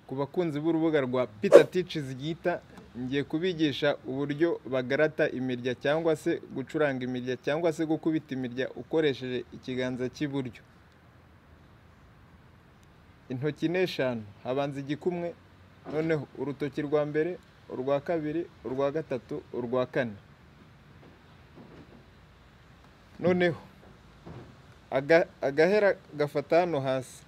Ku bakunzi b'urubuga rwa Peter Teaches Guitar, ngiye kubigisha uburyo bagarata imirya cyangwa se gucuranga imirya cyangwa se gukubita imirya ukoresheje ikiganza cy'iburyo. Intoki ni eshanu, habanza igikumwe, noneho urutoki rwa mbere, urwa kabiri, urwa gatatu, urwa kane. Noneho agahera gafata hano hasi.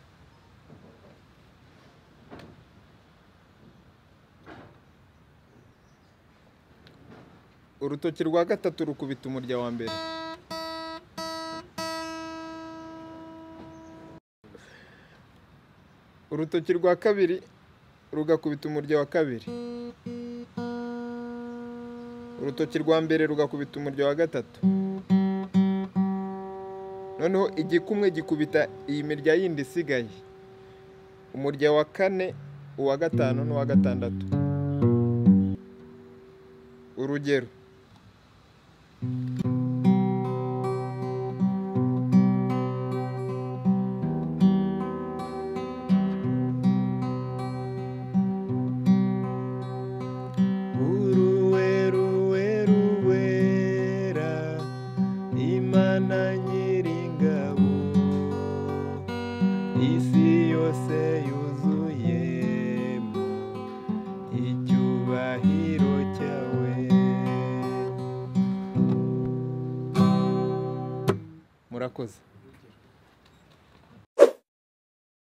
Urutoki rwa gatatu rukubita umurya wa mbere. Urutoki rwa kabiri rugakubita umurya wa kabiri. Urutoki rwa mbere rugakubita umurya wa gatatu. Noneho igikumwe gikubita iyi mirya yindi isigaye. Umurya wa kane, uwa gatanu n'uwa gatandatu. Urugero. Uruweruweruwera Imana nyiringabo, isi yose yuzuyemo icyubahiro cyawe. Murakoze.